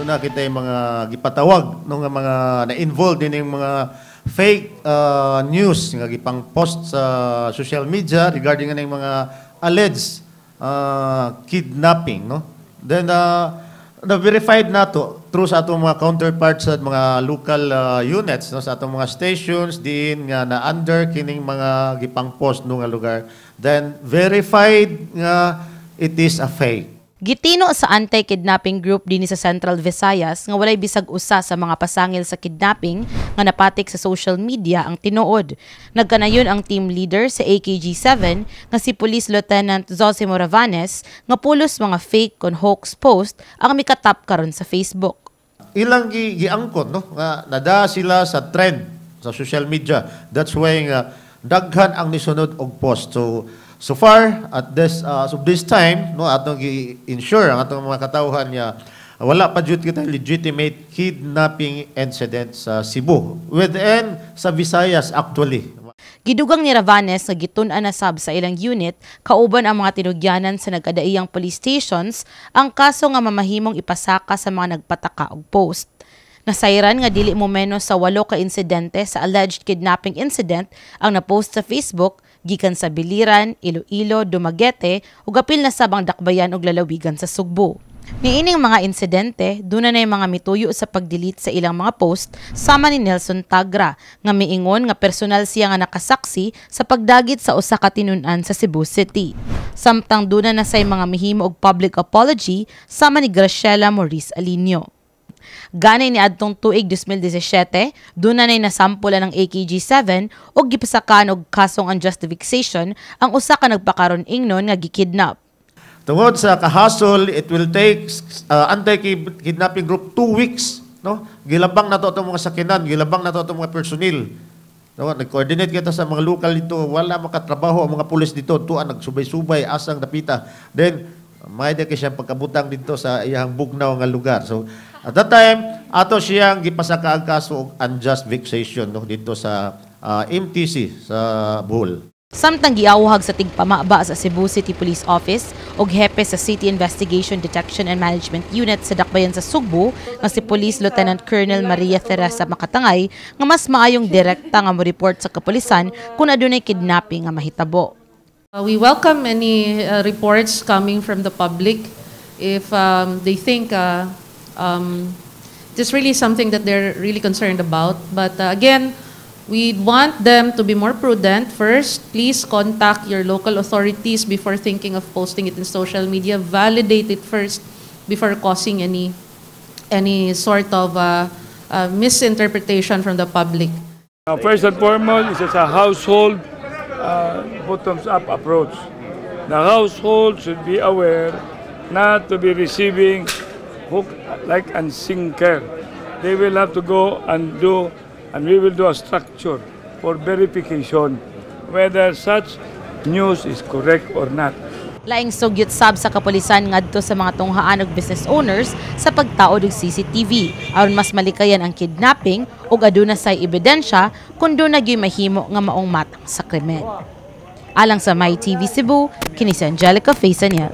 Duna kita yung mga gipatawag no nga mga na-involved din yung mga fake news nga gipang post sa social media regarding ng mga alleged kidnapping, no? Then na-verified nato through sa atong mga counterparts sa mga local units, no, sa atong mga stations diin nga na under kining mga gipang post no nga lugar, then verified nga it is a fake. Gitino sa anti-kidnapping group dinhi sa Central Visayas nga walay bisag usa sa mga pasangil sa kidnapping nga napatik sa social media ang tinuod. Nagkanayon ang team leader sa AKG-7 nga si Police Lieutenant Zosimo Ravanes nga pulos mga fake kon hoax post ang mikatap karon sa Facebook. Ilang giangkon, no, nga nada sila sa trend sa social media. That's why nga daghan ang nisunod og post. So so far at this so this time, no, atong gi-ensure ang atong mga katawhan nga wala pa jud kita legitimate kidnapping incident sa Cebu, within sa Visayas actually. Gidugang ni Ravanes nga gitun-an na sab sa ilang unit kauban ang mga tinugyanan sa nagkadaiyang police stations ang kaso nga mamahimong ipasaka sa mga nagpataka og post. Nasayran nga dili mo menos sa walo ka insidente sa alleged kidnapping incident ang napost sa Facebook gikan sa Biliran, Iloilo, Dumaguete ug apil na sab ang Dakbayan ug lalawigan sa Sugbo. Niining mga insidente, duna na mga mituyo sa pag-delete sa ilang mga post sama ni Nelson Tagra nga miingon nga personal siya nga nakasaksi sa pagdagit sa usa ka tinun-an sa Cebu City. Samtang duna na say mga mihimo og public apology sama ni Graciela Maurice Alinio. Gani ni adtong tuig 2017, duna nay nasampulan ng AKG-7 og gipasakan og kasong unjust vexation ang usa ka nagpakaron ingnon nga gikidnap. Tungod sa kahasol, it will take anti-kidnapping group 2 weeks, no? Gilabang na to itong mga sakinan, gilabang na to itong mga personnel. No, nag-coordinate kita sa mga local dito, wala makatrabaho ang mga pulis dito, tuan nagsubay-subay asang dapita. Then may kay siyang pagkabutang dito sa iyang bugnaw nga lugar. So at that time, ato siyang gipasaka ang kaso og unjust vexation, no, dito sa MTC sa Bohol. Samtang giawhag sa tigpamaba sa Cebu City Police Office og hepe sa City Investigation Detection and Management Unit sa Dakbayan sa Sugbo nga si Police Lieutenant Colonel Maria Teresa Makatangay nga mas maayong direkta nga mo-report sa kapulisan kung adunay kidnapping nga mahitabo. We welcome any reports coming from the public if they think it is really something that they're really concerned about. But again, we want them to be more prudent. First, please contact your local authorities before thinking of posting it in social media. Validate it first before causing any sort of misinterpretation from the public. First and foremost, it's a household bottoms-up approach. The household should be aware not to be receiving hook like and sinker. They will have to go and do, and we will do a structure for verification whether such news is correct or not. Laing sugyot sab sa kapulisan ngadto sa mga tunghaan og business owners sa pagtaod og CCTV aron mas malikayan ang kidnapping ug aduna say ebidensya kung duna gyud mahimo nga maong matang sa krimen. Alang sa My TV Cebu, kini si Angelica Faisaniel.